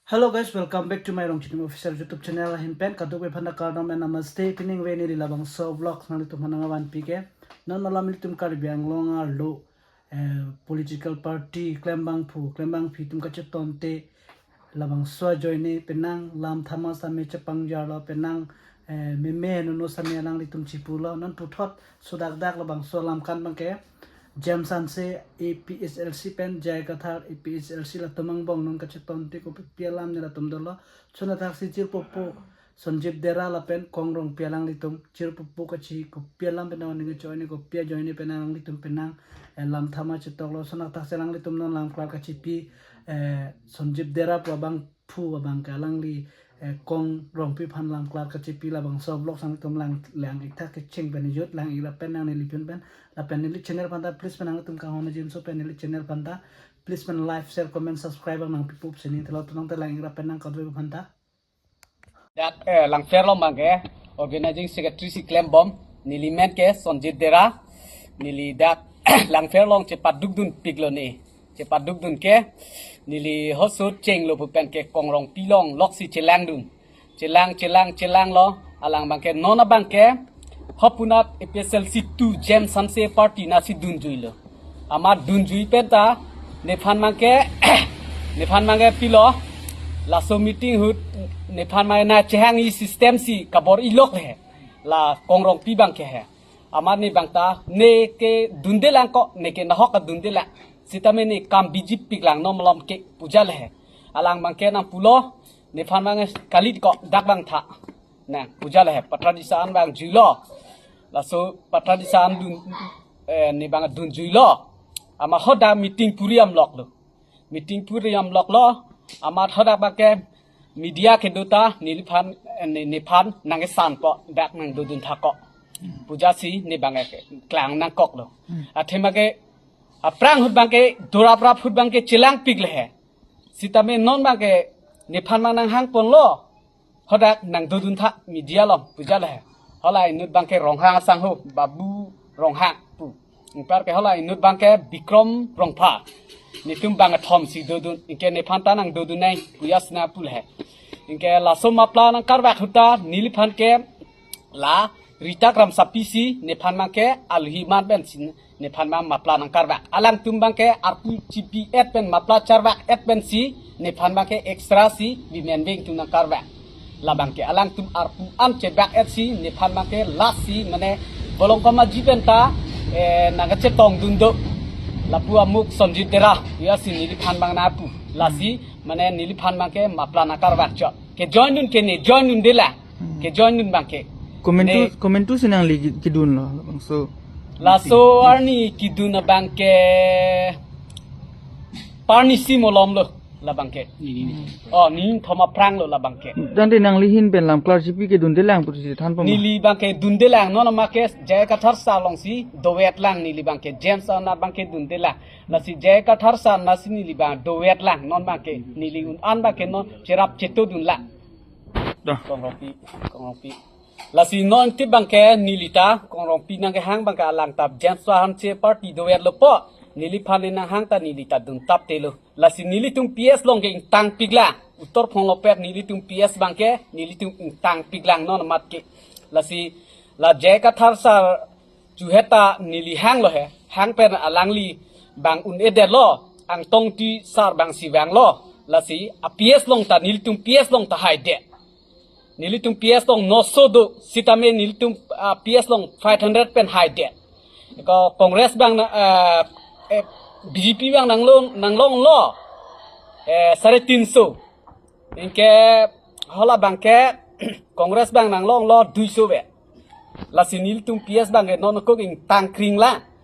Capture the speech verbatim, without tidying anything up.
Hello guys, welcome back to my Rongchitim Official YouTube channel. Ahin pen kadokave aphan ta kardom and namaste. Pini neli labangso vlog nanglitum aphan nangvanpi ke. Non malom ilitum Karbi Anglong arlo, eh, political party klembangphu klembangpi atum kachetonte labangso ajoine penang lam thama same chepangjarlo, penang, eh, meme nono same alanglitum chipulo. Non puthot sudakdak labangso alam kan abangke James Hanse A P H L C pen J I Kathar A P H L C latum angbong non kachetonte kopi alam ne latum dolo. Chonathaksi chirpopo Sonjib Dera lapen Kong Rongpi alanglitum chirpopo kachi kopi alam pen aning ajoine kopi ajoine pen alanglitum penang, eh, lam thama chetoklo. Chonathaksi alanglitum non lam klar kachipi, eh, Sonjib Dera pu abangphu abangke alangli, eh, Kong Rongpi aphan lam klar kachipi labangso vlog nanglitum lang lang-ik tha kecheng pen jut lang-ik lapen nangneliphan pen lapen neli channel aphan ta please pen nanglitum kanghon jimso pen neli channel aphan ta please pen like, share, comment, subscribe nangpipo pusi ning thelo. Tonang te lang-ik lapen nangkadoi aphan ta. Dak, eh, Langpher along abangke organizing secretary si klembom, neli men ke Sonjib Dera, neli dak Langpher along chepadukdun piklo ne. Chepadukdun ke neli hosut chenglo pu pen ke Kong Rongpi along loksi chelangdun. Chelang, chelang, chelanglo, alang abangke, non abangke, hopunat A P H L C two James Hanse party nasi dunjuilo. Amat dunjui pen ta, nephan abangke, nephan abangke pilo, laso meeting ahut, nephan abangke nangchehangji system si kabor-ilok le, la Kong Rongpi abangke he. Amat ne abang ta, ne kedundelang ko, ne ke nahok kedundelang. Sitame ne kam bijipiklang non malom ke puja le he. Alang abangke nangpulo, nephan abang kalit ko dak abang tha. Nang puja le he, patradisa an abang juilo. Laso patradisa an dun, eh, ne abang dunjuilo. Amat hadak meeting puri amloklo. Meeting puri amloklo. Amat hadak abangke media kedo ta neliphan, eh, ne, nephan nangkesanpo dak nangdodun tha ko. Puja si ne abang ke klang nangkoklo. Athema ke aphrang ahut abangke doraprap ahut abangke chelangpik le he. Sitame non abangke nephan abang nanghangponlo. Hadak nangdodun tha media along puja le he. Halahei inut abangke Ronghang asangho, Babu Ronghang pu. Anparke halahei inut abangke Bikrom Rongphar. Netum abang kethom si dodun, anke nephan ta nangdodun nai puja sina pu le he. Anke laso mapla nangkarvak ahut ta neliphan ke la Rita Kramsapi si nephan abangke alohi man pen si nephan abang mapla nangkarvak. Alangtum abangke arpu chipi-et pen mapla charvak-et pensi nephan abangke extra si women wing atum nangkarvak. La abangke alangtum arpu an chevak-et si nephan abangke lasi mane Bolongkom Aji pen ta, eh, nangkachetongdun do. Lapu amuk Sonjib Dera, ya si neliphan abang nangpu. Lasi mane neliphan abangke mapla nangkarvak chot. Ke join dun ke ne join dundelang. Hmm. Ke join dun abangke. Komentu, ne komentu si nangli ki-, kidunlo, labangso. Laso arni kidun abangke parni si malomlo labangke. Ni, ni, ni. Oh, ni thom aphranglo labangke. Tangte nangli ahin pen lam klar chipi kedundelang pusi thanpo ma? Neli abangke dundelang, non amat ke J I Kathar sir along si dovetlang neli abangke, James an abangke dundelang. Lasi J I Kathar sir nasi neli abang dovetlang, non abangke neli un-an abangke non cherap chetodunlang. Dah. Kong Rongpi, Kong Rongpi. Lasi non ti abangke neli ta, Kong Rongpi nangkehang abangke alang ta James Hanse party dovetlo po. Neliphan ne nanghang ta neli ta duntaptelo. Lasi nelitum P S along ke ingtangpiklang. Utor phonglo pet nelitum P S abangke, nelitum ingtangpiklang non amat ke. Lasi la J I Kathar sir chuheta neli hanglo he, hang pen alangli abang un-edetlo, Angtong Ingti sir abang si vanglo, lasi a-P S along ta nelitum P S along ta haidet. Nelitum P S along noso do, sitame nelitum, ah, P S along five hundred pen haidet. Ko Congress abang na, ah, eh, B J P abang nanglong, nanglonglo, eh, sare tinso. Anke hala abangke Congress abang nanglonglo duiso vet. Lasi nelitum P S abangke non kok ingtangkringlang.